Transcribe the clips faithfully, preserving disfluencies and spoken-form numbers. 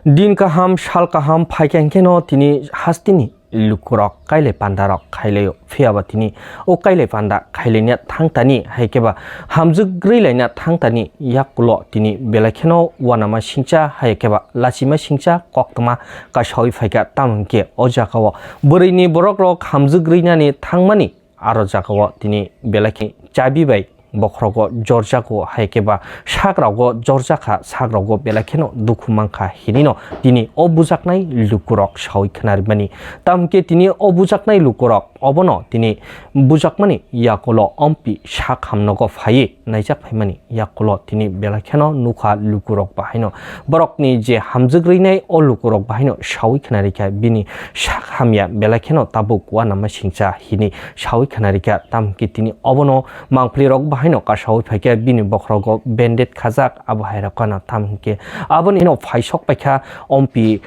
Din kaham, sal kaham phaikha hwnkhe no tini hasteni lukurok kailai pandarok khailaio. Phiyaba tini o kailai panda khailaina thangtani, hai khe ba hamjwk rwilaina thangtani yakulo tini belai kheno uanama singcha, hai khe ba lachima singcha koktwma kasawi phaikha. Tamo hwnkhe o jagao bwrwini borokrok hamjwk rwinani thangmani aro jagao tini belai khe chabi bai bokhorogo jorjago, hai khe ba sagrogo jorjakha, sagrogo belai kheno dukhu mankha hinino tini o bujaknai lukurok sawi khnarimani. Tamo hwnkhe tini o bujaknai lukurok obono tini bujakmani yakulo ompi sak hamnogo phaiwi naijak phaimani yakulo tini belai kheno nukha lukurok bahaino. Borokni je hamjwk rwinai o lukurok bahaino sawi khna rikha, bini sak hamya belai kheno tabuk uanama singcha hini sawi khna rikha. Tamo hwnkhe tini obono mangphlirok bahaino kasawi phaikha, bini bokhorogo bandage khajak, abo hai rok kano. Tamo hwnkhe aboni hino phaisok paikha ompi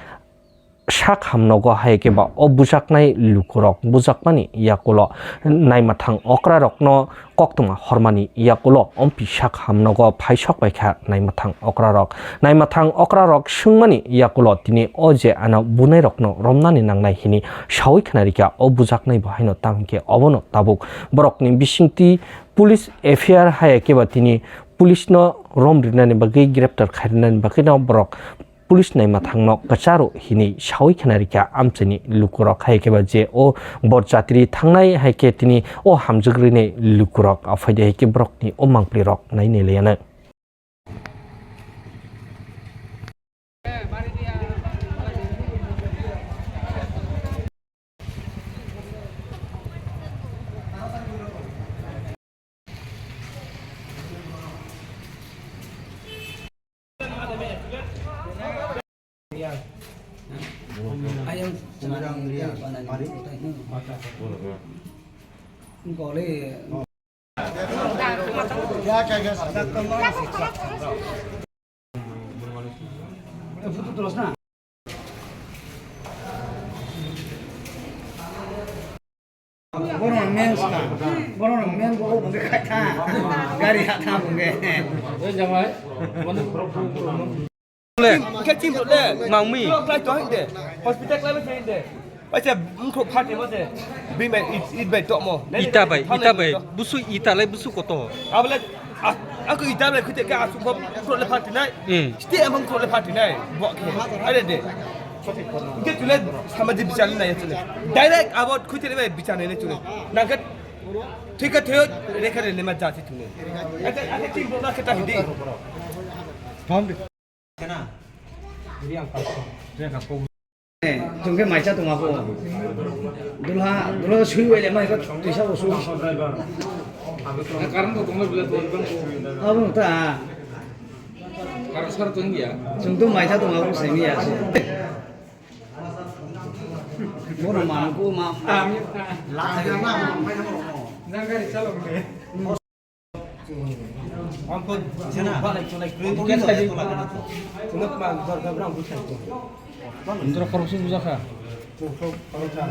sak hamnogo, hai khe ba o bujaknai lukurok bujakmani yakulo naimathang okrarokno koktwma hormani yakulo ompi sak hamnogo phaisok paikha naimathang okrarok. Naimathang okrarok swngmani yakulo tini o je ano bunairokno romnani nangnai hini sawi khna rikha o bujaknai bo haino. Tamo hwnkhe obono tabuk borokni bisingtwi police F I R haya khe ba tini police no rom rinani bagwi, greptar khai rinani bagwi no borok police naimathangno kwcharo hinwi sawi khna rikha amchaini lukurok. Hai khe ba je o bor jatri thangnai, hai khe tini o hamjwk rwinai lukurok aphai de, hai khe borokni o mangpli rok nainai laiyanai. Borok men ska, borok men borok bungke khaitha, gari hatha bungke. Oi jamai. Le. Ke chim le. Mangmi. Klai to hinde. Hospital klai ba hinde. Paisa mkho phate mo se. Bing bai it, it bai to mo. Ita bai, ita bai. Busu ita lai busu koto. Abole aku ita bai khute ka asu ko pro le phate nai. Hmm. Ste amang pro le phate nai. Bo ke. Are de. Ke tule sama di bichar nai tule. Direct abo khute le bai bichar nai tule. Nang ke thik ke theo rekha le ma jati tule. Ake ake chim bo na ke ta hidi. Thom. Chwng khe maisa tongma kho. Dulha, dulha sui bai le mai kho twisa bo sui. Karon to tongma bile to ibang ko. Abo ta. Karon sar tong ya. Chwng to maisa tongma kho semi ya se. Bono man ko ma. Jangari chalo. Ampun, sana. Balai chulai kru. Mungkin saya tolak kena tu. Cuma pang dor gabrang bukan tu. Indra korupsi buja kha. Cukup kalau dah.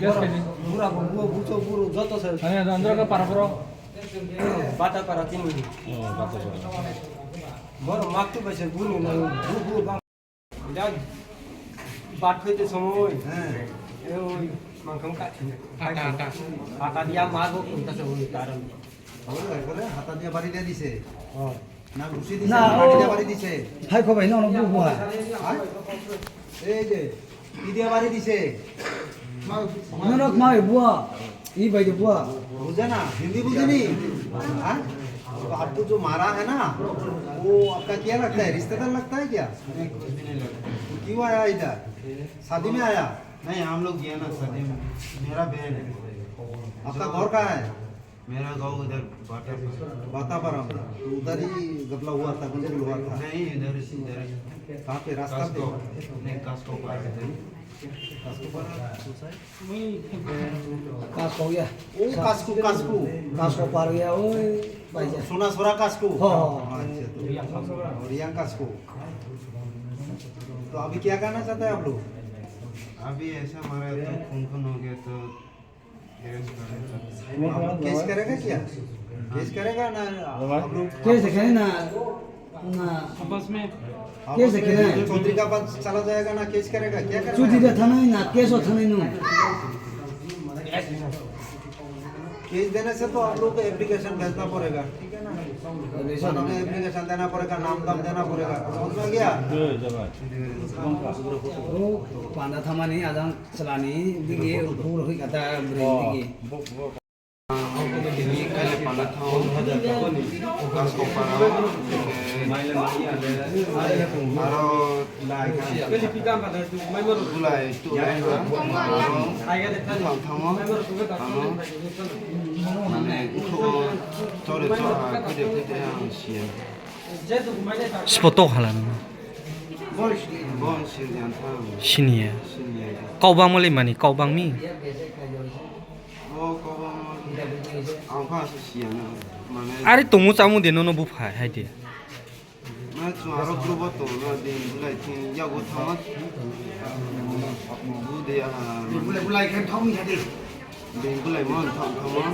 Gas kaji. Bura bura bura bura joto se. Ani ada Indra ka para bro. Bata para tini. Oh, bata para. Bor maktu bai se buru na bu bu bang. Da bat khoi te somoi. He. E oi mangkham ka thini. Hata, hata. Hata dia mago kunta se oi karam. Oi, oi, bole hata dia bari dia dise. Oh. Na gusi dise, na bari dia bari dise. Hai kho bai no no bu bu ha. Ha? Ei je, ki dia bari dise. No no mai bua. ई भाई देखो। बुझे ना, हिंदी बुझे नहीं? हाँ? तो आपको जो मारा है ना, वो आपका क्या लगता है, रिश्तेदार लगता है क्या? क्यों आया इधर? शादी में आया? नहीं, हम लोग गया ना शादी में। मेरा बहन है। आपका घर कहाँ है? मेरा गांव उधर बाटापारा। बाटापारा में। तो उधर ही गपला हुआ था, गंडगोल हुआ था। नहीं, इधर, इधर। कहाँ पे? रास्ता पे? कास्को। नहीं, कास्को पार है। कास्को पार है? Kasko ya. Oh, Kasko, Kasko. Kasko par ya, oi, baija. सोनासोरा कास्को। हाँ, हाँ, हाँ। अच्छा, तो और यहाँ कास्को। तो अभी क्या करना चाहते हैं आप लोग? अभी ऐसा हमारा तो खून खून हो गया, तो केस करना चाहते हैं। आप लोग केस करेगा क्या? केस करेगा ना आप लोग? केस है ना? ना, केस है क्या? चौधरी का पास चला जाएगा ना, केस करेगा, क्या करेगा? चौधरी का थाना है ना, केस और थाना ही नहीं। केस देने से तो आप लोग को एप्लीकेशन भेजना पड़ेगा, ठीक है ना? एप्लीकेशन। थाना में एप्लीकेशन देना पड़ेगा, नाम धाम देना पड़ेगा, समझ में आ गया? वो पांडा थामानी आजां चलानी दिगे, भूल हुई कथा ब्रेन दिगे। Tini kaile panda thao, Kaskopara, aro bulai tu lai ha, aro buphang thango, ano mane uthugo chore chora, khede khede ang siya. Spoto halan. Bon sirian thang. Siniya. Siniya. Kau bang mali mani, kau bang mi. Bo kobangma ang pha se siya na, mane. Ari tongo chamung de nono buphai hai de. Mane chwng aro group o tongo na din bulai thing yago thangma. Bu de, ah, mane. Bulai bulai khe thong ya de. Din bulai mon thong thangma.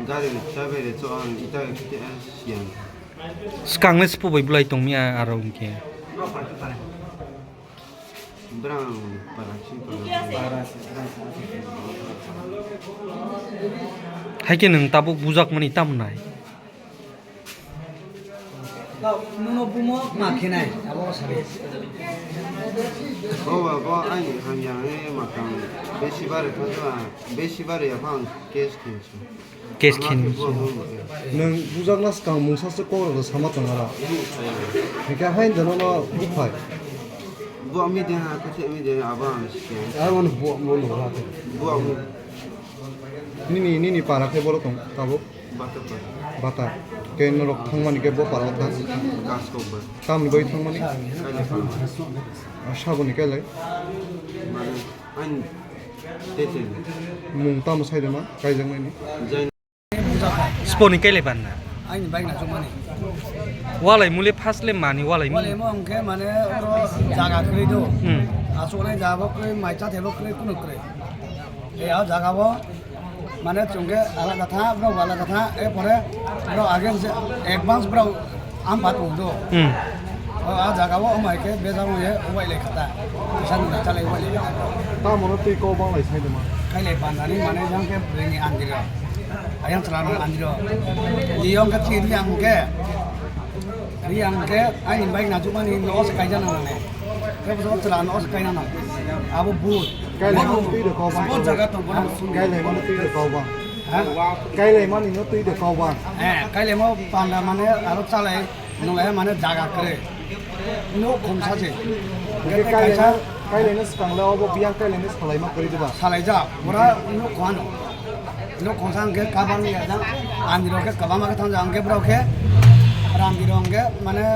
Gari chabai re cho ang ita khe siya. Swkang le spo bai bulai tong mi aro hwnkhe. Brang para si para. Hai khe nwng tabuk bujakmani tamo nai? Nono bumo ma khe nai, abo sabai. Bo ba bo ani hamya ni makang besi bare thangma, besi bare ya phang case khinsu. Case khin. Nwng bujakna swkang mungsa se kok rok sama tong aro. Hingke hain de nono buphai. Buak mi de ha, kete mi de abo ang siya. Ai mano buak mo no ha. Buak mo. Nini, nini para khe boro tong tabuk. Bata para. Bata. Ke norok thangmani ke bo para thang. Kaskok ba. Tamni bai thangmani. Kaila thang. Saboni kailai. Mane. Ani tete. Mung tamo sai de ma, kaijaknai ni? Jain. Sponi kailai banna? Ani bike na chumani. Walai muli first le mani walai muli? Walai mo hwnkhe mane oro jaga kwrwi do. Hmm. Aswknai jaga bo kwrwi, mai cha thebo kwrwi, kunu kwrwi. E a jaga bo mane chwngkhe alada tha, bro alada tha, e pore bro age je advance bro Am bat ung do. Hmm. O, a jaga o, o mai khe bejak ung ye, o bai lai khata. Kisa nung chalai o bai lai khata. Tamo no twi kok bang lai sai de ma. Kai lai pan ani mane jang khe bwrwi ni andiro. Ayang chwla no andiro. Liyong khe twi ri ang khe. Ri ang khe, ani bike na jumani no se kai jana nang ne. Khe bo chwla no se kai na nang. Abo but. Kai lai mani twi de kok bang. Sport jaga tong bono sung. Kai lai mani twi de kok bang. Ha? Kai lai mani no twi de kok bang. Eh, kai lai mo panda mane aro chalai. Nung le mane jaga kwrwi. Nuk khumsa se. Hingke kaisa kailai, kailai no swkang le obo biyang kailai no salai ma kwrwi diba? Salai ja, ora nuk khwano. Nuk khumsa hingke kabang ya jang, andiro ke kabang ma ke thang jang ke bro ke, randiro hingke mane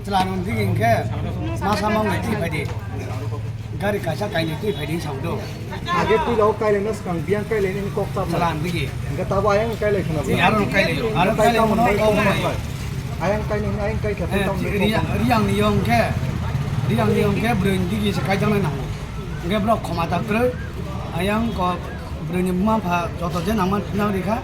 chwla nung digi hingke masa ma ngai ti phai di. Gari kaisa kainwi twi phaidi song do. Age twi rok kailai no swkang biyang kailai ni kok chap. Chwla ang bigi. Hingke tabo ayang kailai khna. Ni aro kailai. Aro kailai mono kok bai. Ayang kainwi ayang kai kha. Eh, twi tamo ri-, kok. Riang ni yong khe. Riang ni yong khe bwrwi ni digi se kaijaknai nango. Hingke borok khoma ta kwrwi. Ayang kok. Bwrwini buma pha joto je nangma nang rikha,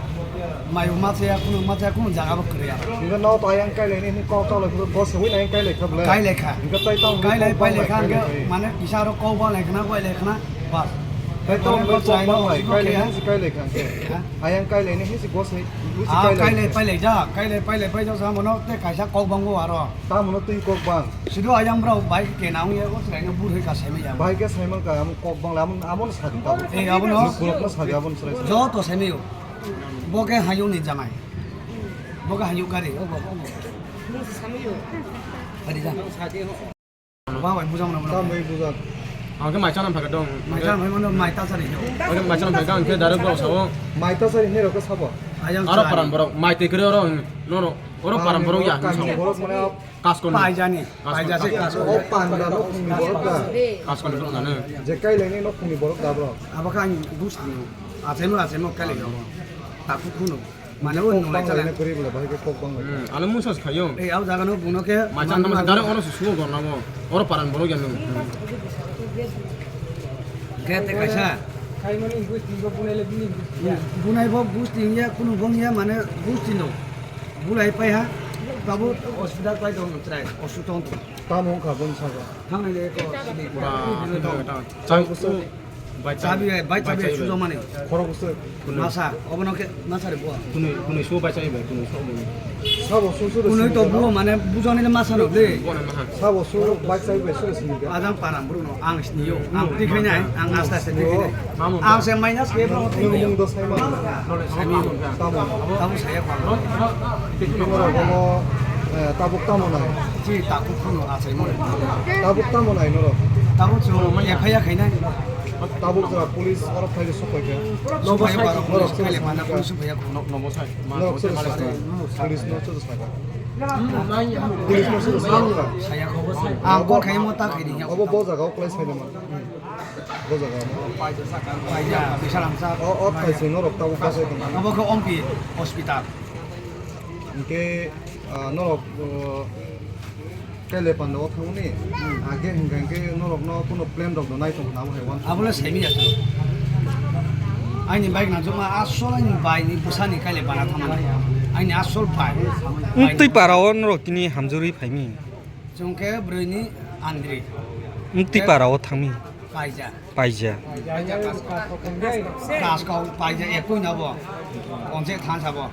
mai ma chaya, kunu ma chaya, kunu jaga bo kwrwi ya. Hingke no to ayang kailai ni kok talo khe bo se hui ayang kailai kha bwle. Kailai kha. Hingke tai tamo kailai, kok pailai kha, kailai hingke kha. Mane kisa aro kok ba lai khna, bai lai khna, bas. Tai tamo mane kok chai kok no, pailai, kok kailai khe. Ni si kailai kha hingke. Ha? Ayang kailai ni si bo se, bo se ah, kailai. Kailai pailai ja, kailai pailai pai ja sa mono te kaisa kok bango aro. Tamo no twi kok bang. Sido ayang bro bai ke nang ye o chwrai no bur hoi ka sai maya. Bai ke sai man ka am kok bang lam am sadi ta. Eh, abono. Borok no sadi abon chwrai. Jo to sai mayo. Bo ke hayo ni jamai. Bo ke hayo kari. O bo. Kari ja. Ba bai bujang na. Tam bai bujang. Ang ke mai chana phaga dong. Mai chana phaga dong, mai ta sari. Ang ke mai chana phaga ang ke direct bro sao. Mai ta sari ne ro ke sabo. Ayang aro chwrai. Paran borok mai te kre oro no no. Oro paran borok ya. Paran borok mane Kaskon. Paijani, paijase kaskon. O panda no khungni borok da. Kaskon borok da ne. Je kailai ni no khungni borok da bro. Abo kha ani bus ni. Achemo achemo kailai abo. Taku khuno. Mane o nunglai chala. Kok bang lai na kori bole bahai ke kok bang lai. Hmm, alo musa se khayo. Ei au jaga no buno ke. Machan tama dare oro susu gorna mo. Oro paran borok ya no. Kete kaisa. Khai mani bus ni go bunai le bini. Bunai bo bus ni ya kunu bong ya mane bus ni no. Bulai pai ha. Tabuk hospital khlai tong trai, osu tong tong. Tamo wngkha boni saka? Thangnai le ko sini. Ba, tong. Chang kusu. Chabi bai, bai chabi sujamani. Khorok kusu. Masa, obono khe masa re bo. Kunui, kunui su bai chabi bai, kunui su bai. Sabo su su. Kunui to bo mane bujani le masa no le. Sabo su bai chabi bai su sini. Ajang param bru no, ang sini yo, ang tikhinai, ang asta asta tikhinai. Ang se minus ke bro. Nung mung dos hai ma. Sami. Tamo. Tamo saya ko. Tumora bomo, eh, tabuk tamo nai. Ji tabuk kono asai mo. Tabuk tamo nai noro. Tabuk so ya khaya khainai. Tabuk jora police oro phai sok phai khe. Nobo sai. Noro police kale mana police phaya ko. Noro so sai. Police no so sai. Police no so sai. Saya ko. Ang ko khai mo ta khai ni. Obo bo jaga o place sai ma. Bo jaga. Paija, bisal hamsa. O, o, paisa norok tabuk kasai tong. Obo khe Ompi hospital. Hingke, ah, norok, oh, kele panda o thangni. Age hingka hingke norok no kuno plan rok no nai tong na bo hai wan. Abole semi ato. Aini bike na joma asol aini bai ni busa ni kele bana thangmani. Aini asol bai. Twi para o norok tini hamjori phaimi. Chwng khe bwrwi ni andri. Twi para o thangmi. Paija. Paija. Kaskau paija ekoi na bo. Onse thansa bo.